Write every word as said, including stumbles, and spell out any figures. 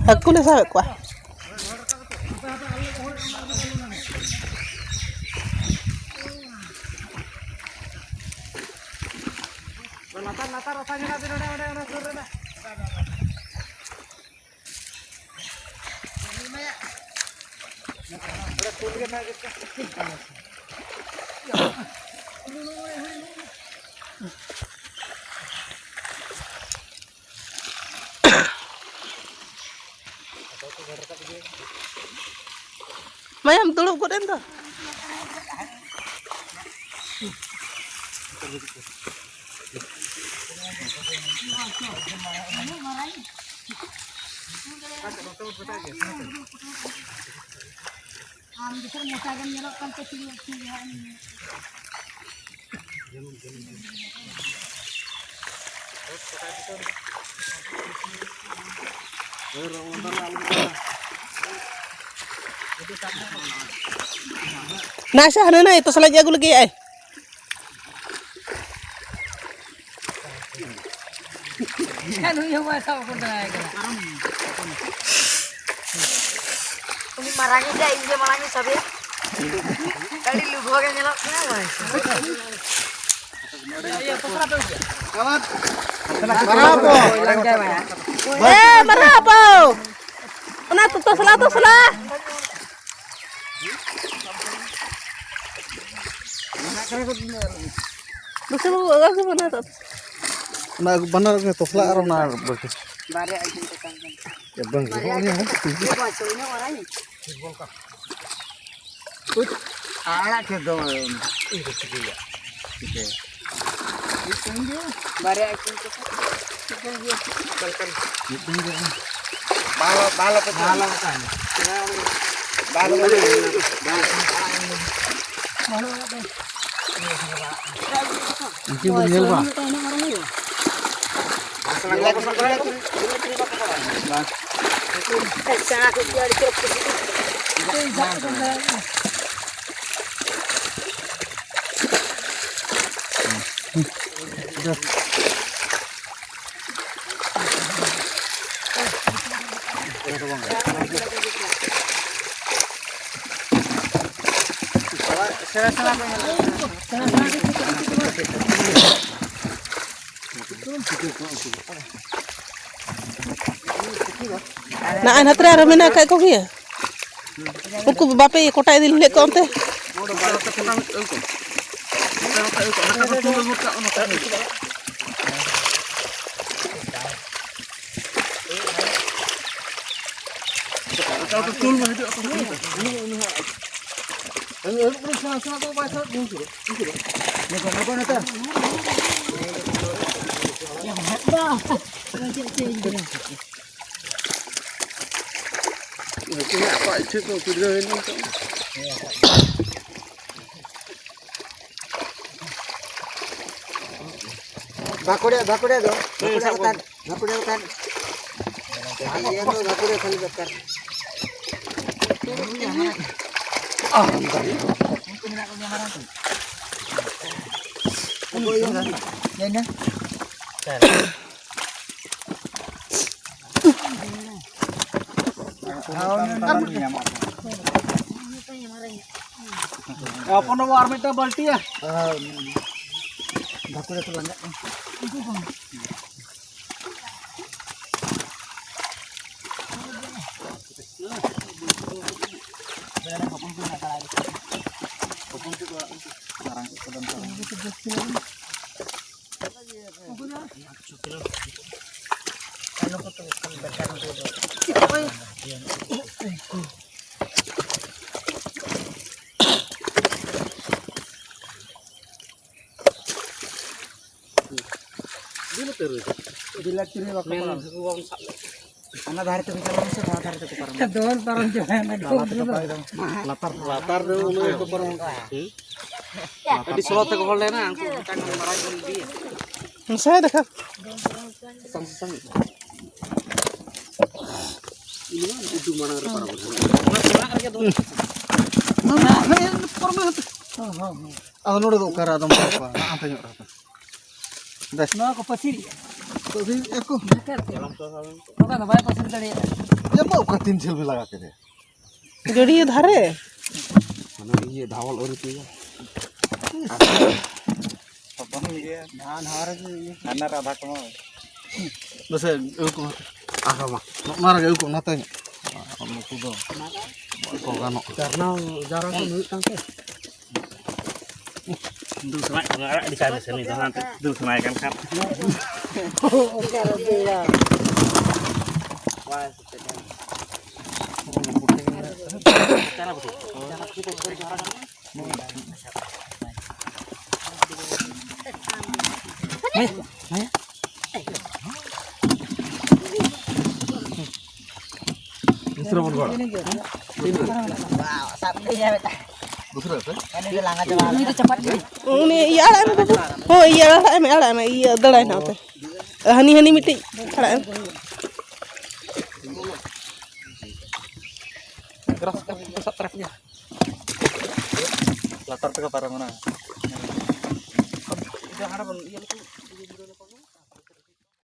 ᱦᱟᱹᱠᱩ ᱞᱮ ᱥᱟᱵᱮᱫ ᱠᱚᱣᱟ᱾ ᱞᱟᱛᱟᱨ, ᱞᱟᱛᱟᱨ ᱚᱛᱟ ᱧᱮᱞᱟ ᱵᱤᱱ, ᱚᱸᱰᱮ, ᱚᱸᱰᱮ, ᱚᱸᱰᱮ ᱥᱩᱨ ᱨᱮ ᱢᱮᱱᱟᱜ᱾ ᱢᱟᱭᱟᱢ ᱫᱩᱲᱩᱵ ᱜᱚᱫ ᱮᱱ ᱫᱚ᱾ ᱟᱢ ᱜᱮᱥᱮ ᱢᱚᱴᱟ ᱜᱮᱢ ᱧᱮᱞᱚᱜ ᱠᱟᱱ ᱛᱮ ᱴᱷᱤᱠ ᱧᱚᱜ ᱴᱷᱤᱠ ᱜᱮᱭᱟ᱾ ᱱᱟ ᱥᱮ ᱦᱟᱱᱮ ᱱᱟ ᱮᱛᱚ ᱥᱟᱞᱟᱧ ᱟᱹᱜᱩ ᱞᱟᱹᱜᱤᱫ ᱟᱭ᱾ ᱮᱱᱠᱷᱟᱱ ᱱᱩᱭ ᱦᱚᱸ ᱵᱟᱭ ᱥᱟᱵ ᱠᱚ ᱫᱟᱲᱮᱭᱟᱭ ᱠᱟᱱᱟ᱾ ᱩᱱᱤ ᱢᱟᱨᱟᱝ ᱤᱡ ᱫᱚ ᱤᱧ ᱜᱮ ᱢᱟᱲᱟᱝ ᱤᱧ ᱥᱟᱵᱮᱭᱟ᱾ ᱟᱹᱰᱤ ᱞᱩᱵᱷᱚ ᱜᱮ ᱧᱮᱞᱚᱜ ᱠᱟᱱᱟ ᱵᱷᱟᱭ᱾ ᱤᱭᱟᱹ, ᱯᱚᱠᱲᱟ ᱯᱮ ᱩᱫᱩᱜᱟ᱾ ᱮ, ᱢᱟᱨᱟᱝ ᱵᱟᱹᱵᱩ! ᱚᱱᱟ ᱛᱚ-, ᱛᱚᱥᱞᱟ, ᱛᱚᱥᱞᱟ! ᱵᱩᱥᱩᱵ ᱟᱹᱜᱩ ᱵᱚᱱᱟ ᱛᱚ᱾ ᱚᱱᱟ ᱵᱟᱱᱟᱨ ᱜᱮ ᱛᱚᱥᱞᱟ ᱟᱨ ᱚᱱᱟ ᱵᱟᱹᱴᱤ᱾ ᱵᱟᱨᱭᱟ ᱟᱭᱴᱮᱢ ᱠᱚ ᱛᱟᱦᱮᱸ ᱠᱟᱱᱟ᱾ ᱮᱠᱫᱚᱢ ᱵᱟᱨᱭᱟ ᱜᱮ᱾ ᱟᱭᱴᱮᱢ ᱠᱚ ᱛᱟᱦᱮᱸ ᱠᱟᱱᱟ᱾ ᱵᱟᱝ, ᱛᱚ, ᱤᱱᱟᱹ ᱢᱟᱨᱟᱝ᱾ ᱟᱲᱟᱜ ᱠᱷᱮᱛ ᱫᱚ ᱤᱧ ᱠᱚ ᱪᱤᱠᱟᱹᱭᱟ? ᱪᱤᱠᱟᱹᱭᱟ? ᱵᱟᱨᱭᱟ ᱟᱭᱴᱮᱢ ᱠᱚ ᱛᱟᱦᱮᱸ ᱠᱟᱱᱟ᱾ ᱢᱤᱫᱴᱮᱱ ᱜᱮ᱾ ᱵᱟᱝ, ᱵᱟᱝ, ᱵᱟᱝ, ᱵᱟᱝ᱾ ᱵᱟᱝ, ᱵᱟᱝ᱾ ᱤᱧ ᱵᱚᱱ ᱧᱮᱞ ᱵᱟ᱾ ᱱᱚᱜᱼᱚᱭ ᱱᱟᱛᱮ ᱨᱮ ᱟᱨᱦᱚᱸ ᱢᱮᱱᱟᱜ ᱟᱠᱟᱫ ᱠᱚᱜᱮᱭᱟ᱾ ᱩᱱᱠᱩ ᱵᱟᱯᱮ ᱠᱚᱴᱟ ᱤᱫᱤ ᱞᱮᱫ ᱠᱚᱣᱟ ᱚᱱᱛᱮ? ᱟᱠᱚᱣᱟᱜ ᱤᱪᱪᱷᱟᱹ ᱠᱚ ᱯᱩᱨᱟᱹᱣ ᱦᱩᱭ ᱞᱮᱱ ᱛᱟᱠᱚᱣᱟ᱾ ᱵᱟᱸᱠᱩᱲᱟ, ᱵᱟᱸᱠᱩᱲᱟ ᱫᱚ, ᱦᱮᱸ, ᱵᱟᱸᱠᱩᱲᱟ ᱥᱟᱵ ᱠᱚ᱾ ᱵᱟᱠᱷᱟᱱ, ᱵᱟᱸᱠᱩᱲᱟ ᱵᱟᱠᱷᱟᱱ᱾ ᱤᱭᱟᱹ ᱫᱚ ᱵᱟᱸᱠᱩᱲᱟ ᱠᱷᱟᱹᱞᱤ ᱫᱚᱨᱠᱟᱨ᱾ ᱦᱚᱯᱚᱱ ᱵᱟᱹᱵᱩ ᱟᱨ ᱢᱤᱫᱴᱟᱝ ᱵᱟᱹᱞᱴᱤᱭᱟ᱾ ᱵᱟᱸᱠᱩᱲᱟ ᱠᱚ ᱞᱟᱸᱜᱟᱜ ᱠᱟᱱᱟ᱾ ᱢᱟᱨᱟᱝ ᱠᱚ ᱫᱚᱱ ᱛᱟᱵᱚᱱᱟ᱾ ᱵᱤᱞᱟᱹᱛᱤ ᱨᱮ ᱵᱟᱠᱚ ᱢᱮᱱ ᱯᱟᱲᱟᱜ᱾ ᱦᱟᱹᱠᱩ ᱵᱟᱵᱚᱱ ᱥᱟᱵ ᱞᱮᱫ ᱠᱚᱣᱟ᱾ ᱚᱱᱟ ᱫᱷᱟᱨᱮ ᱛᱮ ᱪᱟᱞᱟᱜ ᱢᱮᱥᱮ, ᱱᱚᱣᱟ ᱫᱷᱟᱨᱮ ᱛᱮᱠᱚ ᱯᱟᱨᱚᱢ᱾ ᱫᱚᱱ ᱯᱟᱨᱚᱢ ᱪᱟᱵᱟᱭᱮᱱᱟ᱾ ᱞᱟᱛᱟᱨ ᱨᱮ ᱩᱱᱟᱹᱜ ᱜᱮᱠᱚ ᱯᱟᱨᱚᱢ ᱠᱟᱜᱼᱟ᱾ ᱦᱩᱸ? ᱟᱹᱰᱤ ᱥᱚᱦᱚᱡ ᱛᱮᱠᱚ ᱦᱚᱲ ᱞᱮᱱᱟ, ᱩᱱᱠᱩ ᱢᱤᱫᱴᱟᱝ ᱢᱟᱨᱟᱝ ᱠᱚ ᱤᱫᱤᱭᱟ᱾ ᱢᱮᱥᱟᱭ ᱫᱟᱠᱟ᱾ ᱥᱟᱥᱟᱝ ᱥᱟᱥᱟᱝ᱾ ᱤᱧ ᱢᱟ ᱩᱫᱩᱜ ᱢᱟᱲᱟᱝ ᱨᱮ ᱯᱟᱨᱚᱢ ᱠᱟᱱᱟ᱾ ᱚᱱᱟ ᱥᱮᱬᱟ ᱨᱮᱜᱮ ᱫᱚ᱾ ᱱᱚᱣᱟ ᱦᱮᱸ, ᱯᱟᱨᱚᱢ ᱢᱮ ᱦᱟᱱᱛᱮ᱾ ᱦᱚᱸ, ᱦᱚᱸ, ᱦᱚᱸ᱾ ᱟᱫᱚ ᱱᱚᱰᱮ ᱫᱚ ᱚᱠᱟᱨᱮ ᱟᱫᱚᱢ ᱥᱟᱵ ᱠᱚᱣᱟ? ᱦᱟᱱᱛᱮ ᱧᱚᱜ ᱨᱮ ᱦᱟᱯᱮ᱾ ᱵᱮᱥ᱾ ᱱᱚᱣᱟ ᱠᱚ ᱯᱟᱹᱥᱤ ᱨᱮᱭᱟᱜ᱾ ᱯᱟᱹᱥᱤ ᱨᱮᱭᱟᱜ ᱠᱚ᱾ ᱱᱚᱝᱠᱟ ᱫᱚ ᱵᱟᱭ ᱯᱟᱹᱥᱤ ᱫᱟᱲᱮᱭᱟᱜᱼᱟ᱾ ᱪᱟᱯᱟ ᱚᱠᱟ ᱛᱤᱱ ᱡᱷᱟᱹᱞ ᱵᱤᱱ ᱞᱟᱜᱟ ᱠᱮᱫᱮ? ᱜᱟᱹᱰᱭᱟᱹ ᱫᱷᱟᱨᱮ᱾ ᱢᱟᱱᱮ ᱤᱭᱟᱹ ᱫᱷᱟᱣᱚᱞ ᱟᱹᱨᱤ ᱛᱮ᱾ ᱦᱚᱯᱚᱱ ᱜᱮ ᱱᱟᱣᱟ ᱱᱟᱣᱟ ᱨᱮᱜᱮ ᱤᱭᱟᱹ᱾ ᱦᱟᱱᱟ ᱨᱮ ᱟᱫᱷᱟ ᱠᱚᱢᱟ᱾ ᱢᱟᱥᱮ ᱟᱹᱜᱩ ᱠᱚᱢ ᱦᱟᱛᱮ᱾ ᱟᱨᱦᱚᱸ ᱢᱟ᱾ ᱱᱚᱜᱼᱚ ᱱᱚᱣᱟ ᱨᱮᱜᱮ ᱟᱹᱜᱩ ᱠᱚᱢ ᱱᱚᱛᱮ ᱧᱚᱜ᱾ ᱱᱩᱠᱩ ᱫᱚ ᱠᱚ ᱜᱟᱱᱚᱜᱼᱟ᱾ ᱪᱟᱨᱱᱟ ᱡᱟᱣᱨᱟ ᱠᱚ ᱦᱩᱭᱩᱜ ᱠᱟᱱ ᱛᱮ᱾ ᱫᱩ ᱥᱟᱱᱟᱭᱮᱫ ᱠᱟᱱᱟ, ᱟᱲᱟᱜ ᱤᱫᱤ ᱠᱟᱭ ᱢᱮᱥᱮ ᱱᱩᱭ ᱫᱚ ᱦᱟᱱᱛᱮ ᱫᱩ ᱥᱟᱱᱟᱭᱮ ᱠᱟᱱ ᱠᱷᱟᱱ᱾ दूसरा बोल बड़ा। दूसरा है? ᱩᱱᱤ ᱤᱭᱟᱹ ᱟᱲᱟᱜ ᱢᱮ ᱵᱟᱹᱵᱩ᱾ ᱦᱳᱭ, ᱤᱭᱟᱹ ᱟᱲᱟᱜ ᱢᱮ, ᱟᱲᱟᱜ ᱢᱮ, ᱤᱭᱟᱹ ᱫᱟᱹᱲᱟᱭ ᱱᱟ ᱚᱱᱛᱮ᱾ ᱦᱟᱹᱱᱤ, ᱦᱟᱹᱱᱤ ᱢᱤᱫᱴᱤᱡ ᱟᱲᱟᱜ ᱢᱮ᱾ ᱞᱟᱛᱟᱨ ᱛᱮᱠᱚ ᱯᱟᱨᱚᱢ ᱮᱱᱟ᱾